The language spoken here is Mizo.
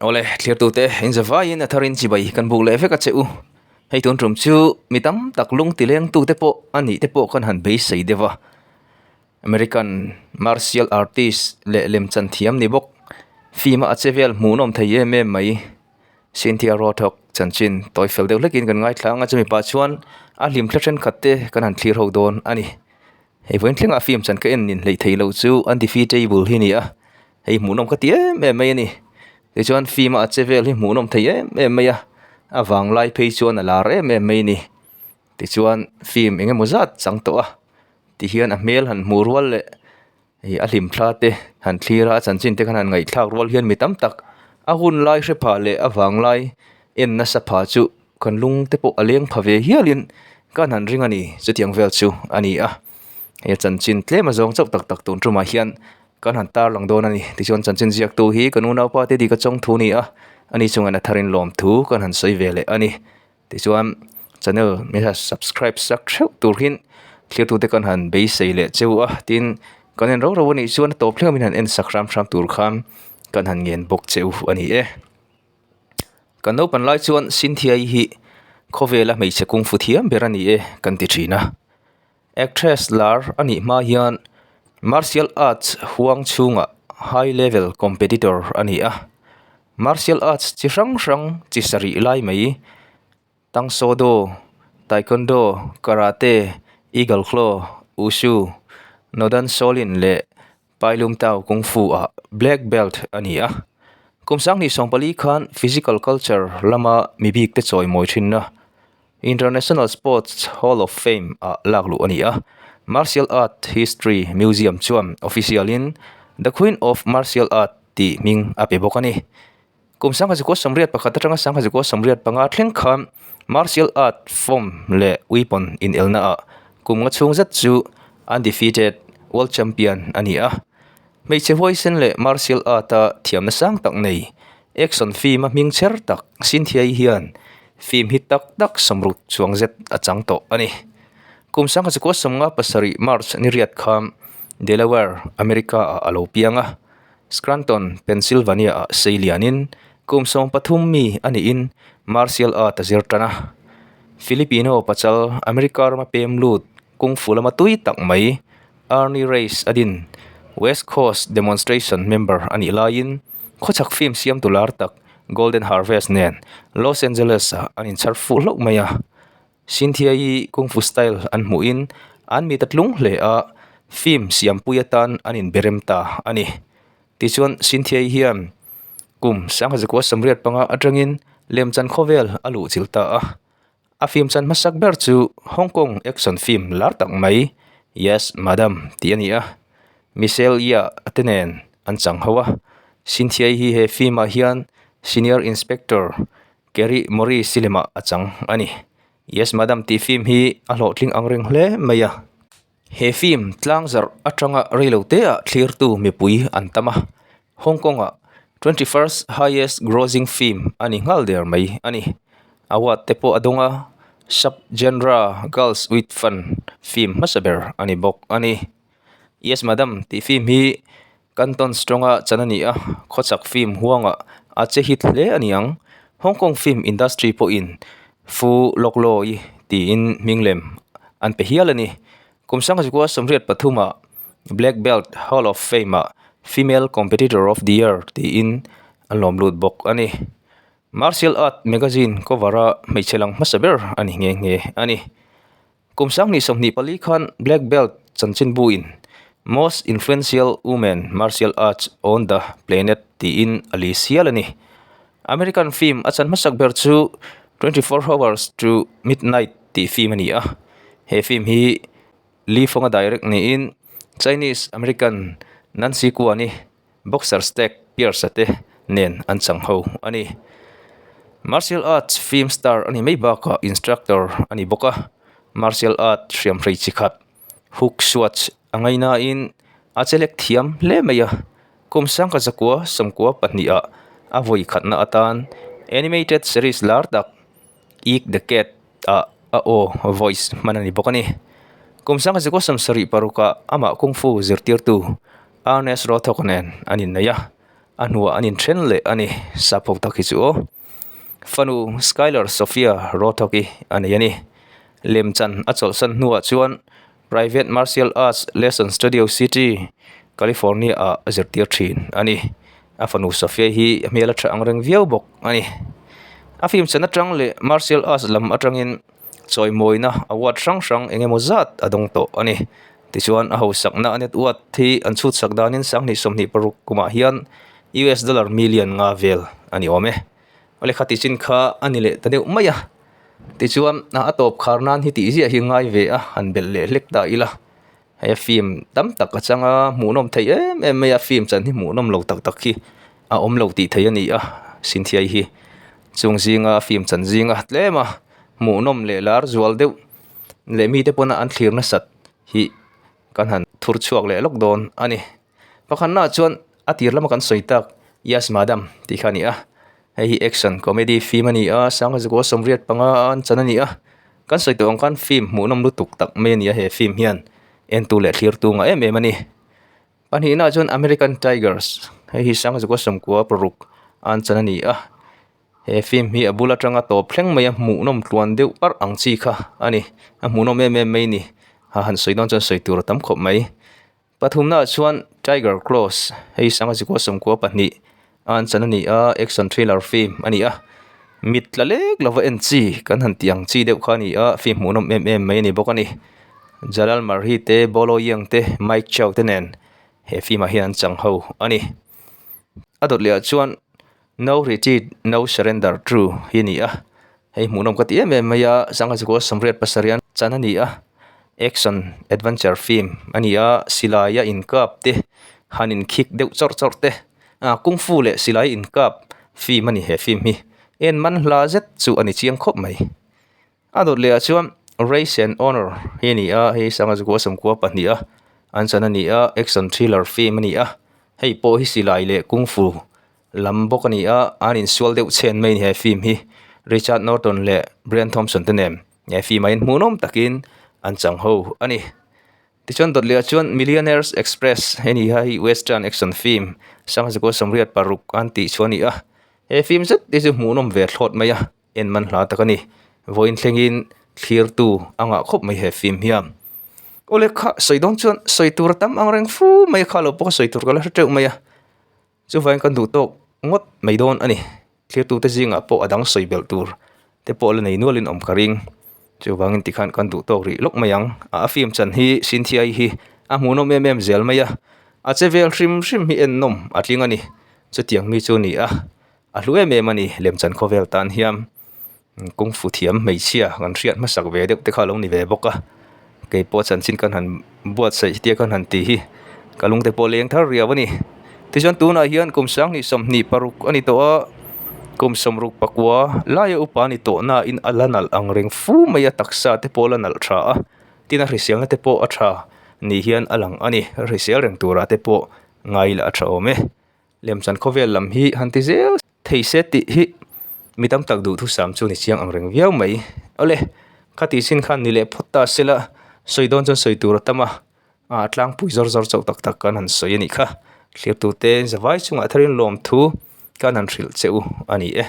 Awle, thliartute, in zavaiin a tharin chibai kan buk leh vek a che u. Hei tun tum chu mi tam tak lung ti lengtute pawh a nih te pawh kan han beisei deuh a. American martial artist leh lemchan thiam ni bawk. Film a a che vel hmuhnawm thei em em mai. Cynthia Rothrock chanchin tawi fel deuh hlekin kan ngaithla ang a, chumi pah chuan a hlim thla thenkhat te kan han thlir ho dawn a ni. Hei vawiin thlengah film chan ka en nin hleih theih loh chu undefeatable hi a ni a, hei hmuhnawm ka ti em em mai a ni. Tichuan film a a che vel hi hmuhnawm thei em em mai a, a vanglai phei chuan a lar em em mai a ni. Tichuan film eng emaw zat chang tawh a tihian a hmel han hmuh rual leh ih a hlim thla te han thlir a a chanchin te khan han ngaihthlak rual hian mi tam tak a hun lai hre phah leh a vang lai en nasa phah chu kan lung te pawh a leng pha ve hialin kan han ring a ni chutiang vel chu a ni a hei a chanchin tlem a zawng chauh tak tak tun tumah hian kan han tarlang dawn a ni tichuan chanchin ziaktu hi kan unaupa te dik a chawng thu a ni a ani chungah a tharin lawmthu kan han sawi ve leh a ni. Tichuan channel min han subscribe sak theuh tur hin thlir tute kan han beisei leh cheu a tin kan en rau rau anih chuan a tawp thleng a min han en sak hram hram tur khan kan han ngen bawk cheu a ni e. Kan naupan lai chuan Cynthia-i hi khawvela hmeichhe kungfu thiam ber a ni e kan ti thin a. Actress lar a nih hma hian martial arts huang chhungah high level competitor a ni a. Martial arts chi hrang hrang chi sarih lai mai Tang Soo Do, Taekwondo, Karate, Eagle Claw, Wushu, Northern Shaolin leh Pailum Tao Kung Fu ah black belt a ni a. Kum sanghnih sawmpali khan physical culture lama mi bik te chawimawi thinna International Sports Hall of Fame ah lak luh a ni a. Martial Art History Museum chuan official in The Queen of Martial Art tih hming a pe bawk a ni. Kum 1981 atanga 1995 thleng khan Martial Art form leh weapon inelna ah kum nga chhung zet chu undefeated world champion a ni a. Hmeichhe huaisen leh martial art a thiamna sang tak nei action film a hming chher tak Cynthia-i hian film hi tak tak sawmruk chuang zet a chang tawh a ni. Kum 1957 March ni riat khan Delaware, America ah a lo piang a, Scranton, Pennsylvania ah sei lianin kum 13 mi a niin martial art a zir tan a. Filipino pachal America rama pem lut kung fu lama tui tak mai Ernie Reyes a din West Coast Demonstration member a nih laiin khawchhak film siamtu lar tak Golden Harvest nen Los Angeles ah an inchhar fuh hlauh mai a. Cynthia-i Kung Fu style an hmuhin an mit a tlung hle a, film siampui atan an inberem ta a ni. Tichuan Cynthia-i hian kum 1985 atangin lemchan khawvel a luhchilh ta a. A film chan hmasak ber chu Hong Kong action film lar tak mai Yes Madam tih a ni a, Michelle Yeoh te nen an chang ho a. Cynthia-i hi he film ah hian Senior Inspector Kerry Morris-i lemah a chang a ni. Yes Madam tih film hi a hlawhtling ang reng hle mai a. He film tlangzarh atanga reiloteah thlirtu mipui an tam a, Hong Kong-ah 21st highest grossing film a ni nghal der mai a ni. Award te pawh a dawng a, sub-genre Girls with Fun film hmasa ber a ni bawk a ni. Yes Madam tih film hi Canton Strong-a chan a ni a, khawchhak film huangah a che hit hle a ni ang. Hong Kong film industry pawhin Fu Lok Loi tiin hming lem an pe hial a ni. Kum 1983-ah Black Belt Hall of Fame-ah Female Competitor of the Year tiin an lawm lut bawk a ni. Martial Art magazine cover-a hmeichhe lang hmasa ber a ni nghe nghe a ni. Kum 2024 khan Black Belt chanchinbuin Most Influential Women Martial Arts on the Planet tiin a li sial a ni. American film a chan hmasak ber chu 24 Hours to Midnight tih film a ni a. He film hi Lee Fong-a direct niin Chinese American Nancy Kwan-i Boxer Stack Pierce-a te nen an chang ho a ni. Martial arts film star a ni mai bakah instructor a ni bawk a, martial art hriam hrei chi khat hook swatch a ngainain a chelek thiam hle mai a. Kum sangkha zakua sawmkua pahniha a vawi khatna atan animated series lar tak Eek the Cat ah a aw, voice, hman a ni bawk a ni. Kum 1976 amah kung fu zirtirtu Ernest Rothok nen an innei a. A hnuah an inthen leh a ni, sap ho tak hi chu aw. Fanu Skylar Sophia Rothok-i a nei a ni. Lemchan a chawlhsan hnuah chuan Private Martial Arts Lesson Studio City, California-ah a zirtir thin a ni. A fanu Sophia hi a hmel a tha ang reng viau bawk a ni. A film chan atang leh martial arts lam atangin chawimawina award hrang hrang eng emaw zat a dawng tawh a ni. Tichuan a hausakna a net worth hi an chhutsak danin 2026 kumah hian US dollar million nga vel a ni awm e. A lehkha tih chin kha a ni leh ta deuh mai a. Tichuan a tawp khar nan hi tih ziah hi ngai ve a, han belh leh hlek ta ila. Hei a film tam tak a chang a, hmuhnawm thei em em mai a, film chan hi hmuhnawm lo tak tak hi a awm lo tih theih a ni a, Sinthiai hi chung zinga film chan zinga tlem a, hmuhnawm leh lar zual deuh leh mite pawna an thlir nasat hi kan han thur chhuak leh lawk dawn a ni. Pakhatnaah chuan a tir lama kan sawi tak Yes Madam tih kha a ni a, hei hi action comedy film a ni a, Sangha 185 an chan a ni a, kan sawi tawh ang khan film hmuhnawm lutuk tak mai a ni a he film hian entu leh thlirtu ngah em em a ni. Pahnihnaah chuan American Tigers hei hi 1996 an chan a ni a. He film hi a bul atanga tawp thleng mai a hmuhnawm tluan deuh parh ang chi kha a ni. A hmuhnawm em em mai a ni. Ha han sawi dawn chuan sawi tur a tam khawp mai. Pathumnaah chuan Tiger Claws hei 1992 a an chan a ni a, action thriller film a ni a. Mit tla lek lova en chi kan han tih ang chi deuh kha a ni a, film hmuhnawm em em mai a ni bawk a ni. Jalal Marhi te, Bolo Yeung te, Mike Chao te nen he film ah hian an chang ho a ni. A dawt leh ah chuan No retreat, no surrender true hi a ni a, hei hmuhnawm ka ti em em mai a, 1987 chan a ni a, action adventure film a ni a, silai a inkap te, han inkhik deuh chawrh chawrh te, ah kung fu leh silai inkap film a ni he film hi, en man hla zet chu a ni chiang khawp mai. A dawt leh ah chuan Race and Honour hi a ni a, hei 1992 a an chan a ni a, action thriller film a ni a, hei pawh hi silai leh kung fu lam bawk a ni a, an insual deuh chhen mai a ni he film hi, Richard Norton leh Brian Thompson te nen he film ah hian hmuhnawm takin an chang ho a ni. Tichuan dawt leh ah chuan Millionaires Express hei ni a hei western action film 1986 an tih chu a ni a, he film zet hi chu hmuhnawm ve thlawt mai a, en man hla tak a ni. Vawiin thlengin thlirtu a ngah khawp mai he film hian. Aw le kha sawi dawn chuan sawi tur a tam ang reng fu mai a kha lo pawh sawi tur ka la hre teuh mai a. Chuvangin kan duh tawk ngawt mai dawn a ni. Thlirtute zingah pawh a dang sawi belh tur te pawh la nei nualin awm ka ring. Chuvangin tikhan kan duh tawk rih lawk mai ang. A film chan hi Sinthiai hi a hmuhnawm em em zel mai a. A che vel hrim hrim hi ennawm a tling a ni. Chutiang mi chu a ni a. A hlu em em a ni lemchan khawvel tan hian kung fu thiam hmeichhia kan hriat hmasak ve deuh te kha a lo ni ve bawk a keipawh chanchin kan han buatsaih tia kan han tih hi ka lung te pawh leng thar riau a ni tichuan tunah hian kum 2026 a ni tawh a kum 69 laia upa a ni tawh na in a la nalh ang reng fu mai a taksa te pawh a la nalh tha a tin a hriselna te pawh a tha ni hian a lang a ni hrisel reng turah te pawh ngai lah a tha awm e. Lemchan khawvel lam hi han ti zel thei se tih hi mi tam tak duhthusam chu ni chiang ang reng viau mai. Awle, khati sin khan ni leh phawt ta sela, sawi dawn chuan sawi tur a tam a, a tlangpui zawr zawr chauh tak tak kan han sawi a nih kha. Thlirtute zavai chungah tharin lawmthu kan han hrilh che u a ni e.